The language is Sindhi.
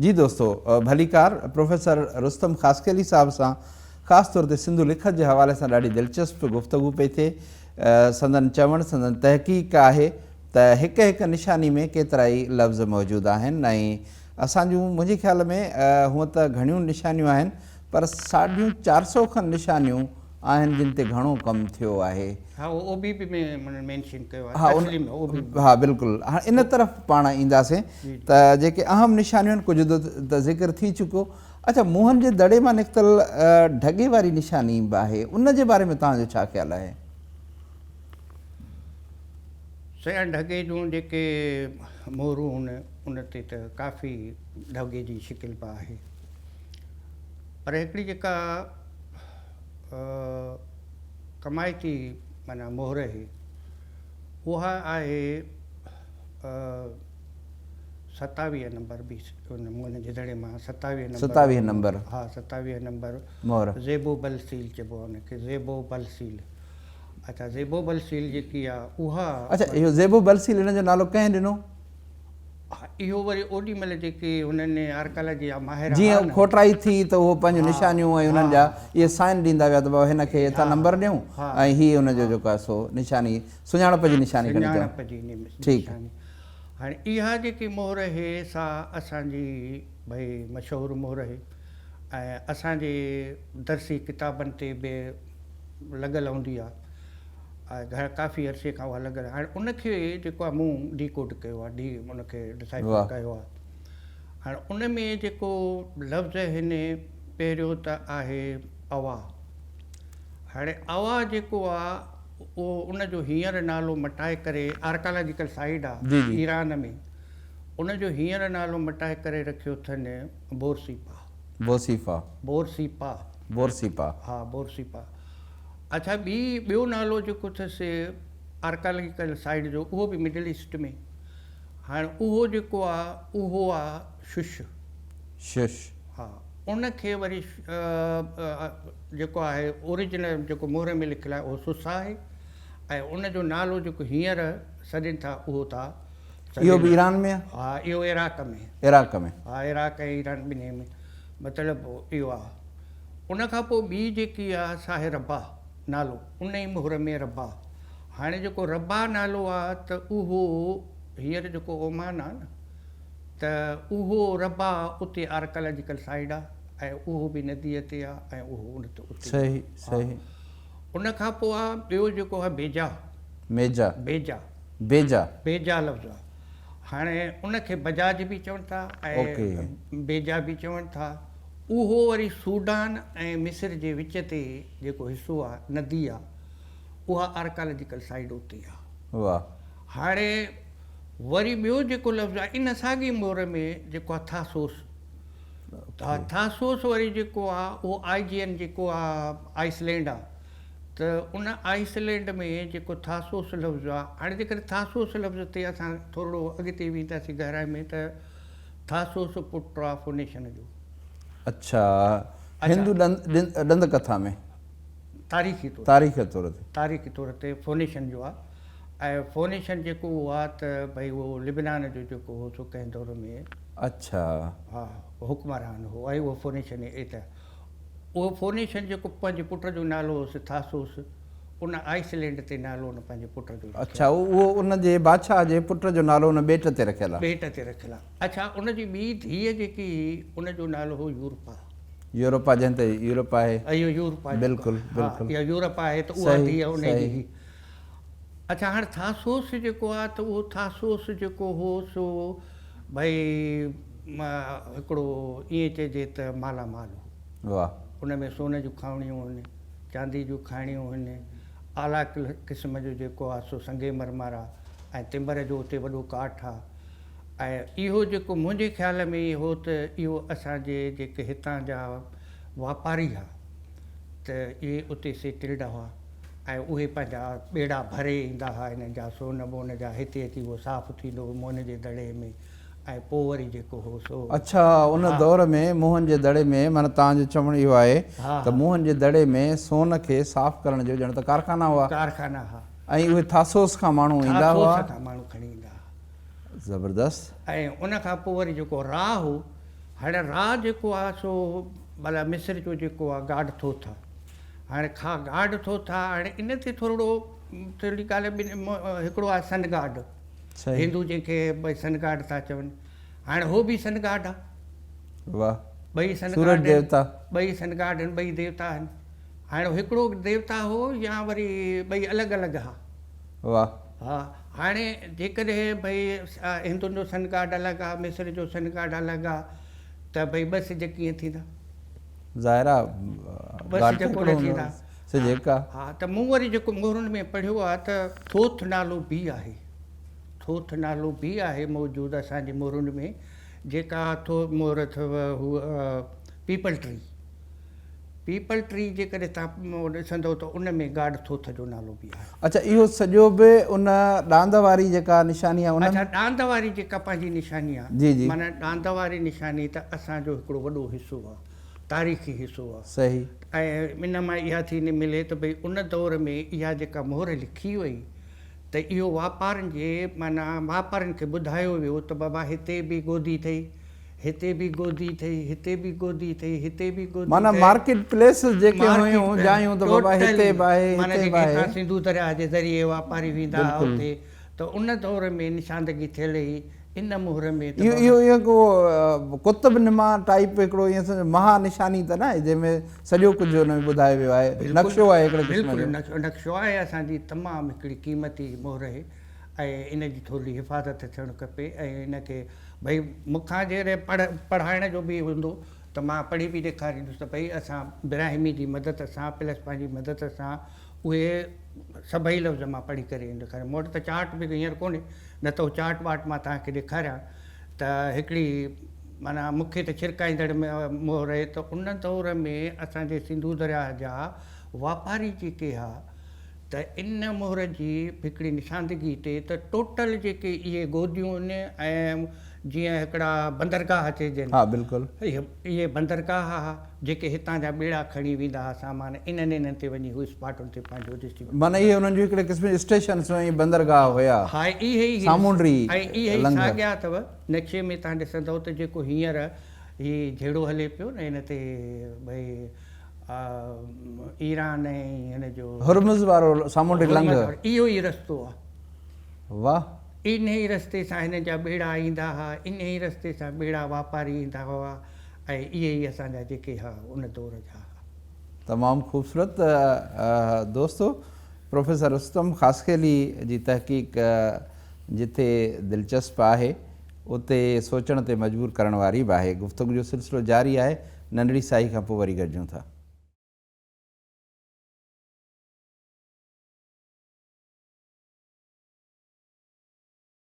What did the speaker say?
جي دوستو ڀليڪار پروفيسر رستم خاصخيلي صاحب سان خاص طور تي سنڌو لکت جي حوالي سان ڏاڍي دلچسپ گفتگو پئي ٿئي. سندن چوڻ سندن تحقيق آهي ته هڪ هڪ نشاني ۾ ڪيترائي لفظ موجود آهن ۽ اسان جون منهنجي خيال ۾ هونء ته گهڻيون نشانيون آهن پر ساڍيون 400 کن نشانيون آهن جن تي گهڻو ڪم ٿيو آهي. ها اهو او بي پي ۾ انهن مينشن ڪيو آهي تسليم او بي ها بلڪل هاڻ ان طرف پاڻ اينداسين ته جيڪي اهم نشانيون آهن ڪجهه ته ذڪر ٿي چڪو. اڇا موهن جي دڙي مان نڪتل ڍڳي واري نشاني به آهي ان جي باري ۾ توهان جو ڇا خيال آهي؟ سائين ڍڳي جون جيڪي مهرون هن ان تي ته ڪافي ڍڳي جي شڪل به آهي پر هڪڙي جيڪا ڪمائتي معنيٰ مهر اهي اها آهي 27 نمبر به ان موهن جي دڙي مان 27 نمبر 27 نمبر ها 27 نمبر مهر زيبو بل سيل چئبو آهي ان کي زيبو بل سيل اڇا زيبو بل سيل جيڪي آهي اها اڇا اهو زيبو بل سيل ان جو نالو ڪنهن ڏنو؟ اهو وري اوڏي مهل جيڪي هنن آرڪالاجي جا ماهر هئا جيئن نه. کوٽائي ٿي ته اهو پنهنجون نشانيون ۽ انهن جا اهي سائن ڏيندا ويا ته بابا هن کي هتان نمبر ڏيون ۽ هي ان جو جيڪو آهي سو نشاني سڃاڻپ جي نشاني کڻي چئون. سڃاڻپ جي نشاني. هاڻي اها جيڪي مهر اهي سا اسان جي ڀئي مشهور مهر اهي ۽ اسان جي درسي ڪتابن تي به لڳل هوندي آهي. گهر ڪافي عرصي کان اها لڳل آهي هاڻي ان کي جيڪو آهي مون ڊي ڪوڊ ڪيو آهي ڊي ان کي ڊسائفر ڪيو آهي هاڻي ان ۾ جيڪو لفظ هن پهريون ته آهي اوا هاڻي اوا جيڪو آهي اهو ان جو هينئر نالو مٽائي ڪري آرڪالاجيڪل سائيڊ آهي ايران ۾ ان جو هينئر نالو مٽائي ڪري رکيو اٿن بورسيپا بورسيفا بورسيپا بورسيپا ها بورسيپا اڇا ٻي ٻيو نالو جيڪو اٿس آرڪالاجيڪل سائيٽ جو اهو به مڊل ايسٽ ۾ هاڻ اهو جيڪو آ اهو آ شش. شش. ها ان کي وري جيڪو آهي اوريجنل جيڪو مهر ۾ لکيل آهي اهو سس آهي ۽ ان جو نالو جيڪو هينئر سڏين ٿا اهو ٿا اهو به ايران ۾ آ؟ ها اهو عراق ۾. عراق ۾. ها عراق ۽ ايران ٻنهي ۾ مطلب اهو آ. ان کان پوء ٻي جيڪي آ سا آهي ربا نالو، ان ئي مهر ۾ ربا. هاڻي جيڪو ربا نالو آ ته اهو هينئر جيڪو اومان آ نه ته اهو ربا اتي آرڪالاجيڪل سائيڊ آ ۽ اهو به نديء تي آ ۽ اهو ان تي اتي صحيح صحيح. ان کان پوء آ ٻيو جيڪو آ بيجا. ميجا. بيجا. بيجا. بيجا لفظ آ. هاڻي ان کي بجاج به چون ٿا ۽ بيجا به چون ٿا. اهو وري سوڊان ۽ مصر جي وچ تي جيڪو حصو آ، ندي آ، اها آرڪالاجيڪل سائيڊ اتي آ. واھ. هاڻي وري ٻيو جيڪو لفظ آ ان ساڳي مهر ۾ جيڪو آ ٿاسوس. ٿاسوس وري جيڪو آ اهو آئجين جيڪو آ آئسلينڊ آ ته ان آئسلينڊ ۾ جيڪو ٿاسوس لفظ آ، هاڻي جيڪڏهن ٿاسوس لفظ تي اسان ٿورڙو اڳتي وينداسين گهرائي ۾ ته ٿاسوس پٽ آ فونيشن جو. اڇا هندو ڏند ڪٿا ۾. تاريخي طور تاريخي طور تي. تاريخي طور تي فونيشن جو آ ۽ فونيشن جيڪو اهو آ ته ڀئي اهو لبنان جو جيڪو هو سو ڪنهن دور ۾. اڇا. ها حڪمران هو ۽ اهو فونيشن ئي ته اهو فونيشن جيڪو پنهنجي پٽ جو نالو هوس ٿاسوس ان آئسلينڊ تي نالو ان پنهنجي پٽ جو رکيل. اڇا اهو ان جي بادشاهه جي پٽ جو نالو ان ٻيٽ تي رکيل آ. ٻيٽ تي رکيل آ. اڇا ان جي ٻي ڌيء جيڪي هئي ان جو نالو هو يورپا. يورپا جنهن تي يورپ آهي. اهو يورپا جيڪو بلڪل بلڪل. ها اها يورپ آهي ته اها ڌيء ان جي هئي. اڇا هاڻ ٿاسوس جيڪو آ ته اهو ٿاسوس جيڪو هو سو ڀئي هڪڙو ائين چئجي ته مالا مال هو. واهه. ان ۾ سون جون کاوڻيون هن. چاندي جون کاڻيون هن، اعليٰ قسم جو جيڪو آ سو سنگ مرمر آ ۽ تمبر جو اتي وڏو ڪاٺ آ ۽ اهو جيڪو منهنجي خيال ۾ اهو ته اهو اسان جي جيڪي هتان جا واپاري ها ته اهي اتي سيٽلڊ هئا ۽ اهي پنهنجا ٻيڙا ڀري ايندا ها انهن جا سون بون جا هتي اچي اهو صاف ٿيندو هو موهن جي دڙي ۾ ۽ پوء وري جيڪو هو سو. اڇا ان دور ۾ موهن جي دڙي ۾ معنيٰ توهان جو چوڻ اهو آهي ته موهن جي دڙي ۾ سون کي صاف ڪرڻ جو ڄڻ ته ڪارخانا هئا. ڪارخانا ها. ۽ اهي ٿاسوس کان ماڻهو ايندا هئا. ٿاسوس کان ماڻهو کڻي ايندا هئا. زبردست. ۽ ان کان پوء وري جيڪو را هو هاڻي را جيڪو آ سو ڀلا مصر جو جيڪو آ گاڊ ٿوٿ آ. هاڻي کا گاڊ ٿوٿ آ هاڻي ان تي ٿورڙو ٿورڙي ڳالهه ٻن هڪڙو آ سن گاڊ هندو جنهن کي ڀئي سن گاڊ ٿا چون هاڻي هو به سن گاڊ آ. واهه ٻئي سن گاڊ ديوتا ٻئي سن گاڊ آهن ٻئي ديوتا آهن. هاڻي هڪڙو ديوتا هو يا وري ٻئي الڳ الڳ ها. واهه. ها هاڻي جيڪڏهن ڀئي هندن جو سن گاڊ الڳ آ مصر جو سن گاڊ الڳ آ ته ڀئي ٻه سج ڪيئن ٿيندا؟ ظاهر آ ٻه سج ڪونه ٿيندا. سج هڪ آ. ها ته مون وري جيڪو مهرن ۾ پڙهيو آ ته ٿوٿ نالو به آهي. ٿوٿ نالو به آهي موجود اسان جي مهرن ۾ جيڪا ٿو مهر اٿو هو پيپل ٽري. پيپل ٽري جيڪڏهن توهان ڏسندؤ ته ان ۾ گاڊ ٿوٿ جو نالو به آهي. اڇا اهو سڄو به ان ڏاند واري جيڪا نشاني آهي ان. اڇا ڏاند واري جيڪا پنهنجي نشاني آهي. جي جي. معنيٰ ڏاند واري نشاني ته اسان جو هڪڙو وڏو حصو آهي تاريخي حصو آهي. صحيح. ۽ ان مان اها ٿي ملي ته ڀئي ان دور ۾ اها جيڪا مهر لکي وئي ته اهو واپارين جي معنيٰ واپارين کي ٻڌايو ويو ته بابا هتي به گودي اٿئي، هتي به گودي اٿئي، هتي به گودي اٿئي، هتي به گودي معنيٰ اٿئي. مارڪيٽ پليسز جيڪي هيون جايون ته بابا هتي به آهي معنيٰ هتي جيڪي به آهي. هتان سنڌو درياهه جي ذريعي واپاري ويندا هئا اتي ته ان دور ۾ نشاندگي ٿيل هئي ان مهر ۾ ته اهو بابا. اهو اهو ڪو قطب نما ٽائيپ هڪڙو ائين سمجهه مها نشاني ته ناهي جنهن ۾ سڄو ڪجهه ان ۾ ٻڌايو ويو آهي نقشو آهي هڪڙي قسم جو. بلڪل نقشو آهي اسان جي تمام هڪڙي قيمتي مهر آهي ۽ ان جي ٿورڙي حفاظت ٿيڻ کپي ۽ ان کي ڀئي مون کان جيڪڏهن پڙهه پڙهائڻ جو به هوندو ته مان پڙهي به ڏيکاريندس ته ڀئي اسان براهمي جي مدد سان پلس پنهنجي مدد سان اهي سڀئي لفظ مان پڙهي ڪري ڏيکاريان مون وٽ ته چارٽ به هينئر ڪونهي نه ته اهو چارٽ واٽ مان توهان کي ڏيکاريان ته هڪڙي معنيٰ مون کي ته ڇرڪائيندڙ مهر رهي ته ان دور ۾ اسان جي سنڌو درياهه جا واپاري جيڪي ها ته ان مهر جي هڪڙي نشاندگي تي ته ٽوٽل جيڪي اهي گوديون آهن ۽ جيئن هڪڙا بندرگاهه چئجن ها بلڪل. اهي بندرگاهه ها جيڪي هتان جا ٻيڙا کڻي ويندا ها سامان انهن انهن تي وڃي هو اسپاٽن تي پنهنجو ڊسٽريبيوٽ معنيٰ اهي انهن جون هڪڙي قسم جون اسٽيشنس ۽ بندرگاهه هيا ها اهي ئي سامونڊي ۽ اهي ئي لنگهه. ساڳيا اٿو نقشي ۾ توهان ڏسندؤ ته جيڪو هينئر هي جهيڙو هلي پيو نه ان تي ڀئي ايران ۽ هن جو هرمز وارو سامونڊي لنگهه. اهو ئي رستو آ. واھ. انهي ئي رستي سان هنن جا ٻيڙا ايندا ها، انهي ئي رستي سان ٻيڙا واپاري ايندا هئا ۽ اهي ئي اسان جا جيڪي ها ان دور جا ها. تمام خوبصورت دوستو پروفيسر رستم خاصخيلي جي تحقيق جتي دلچسپ آهي اتي سوچڻ تي مجبور ڪرڻ واري به آهي. گفتگو جو سلسلو جاري آهي. ننڍڙي ساهي کان پوء وري گڏجون ٿا.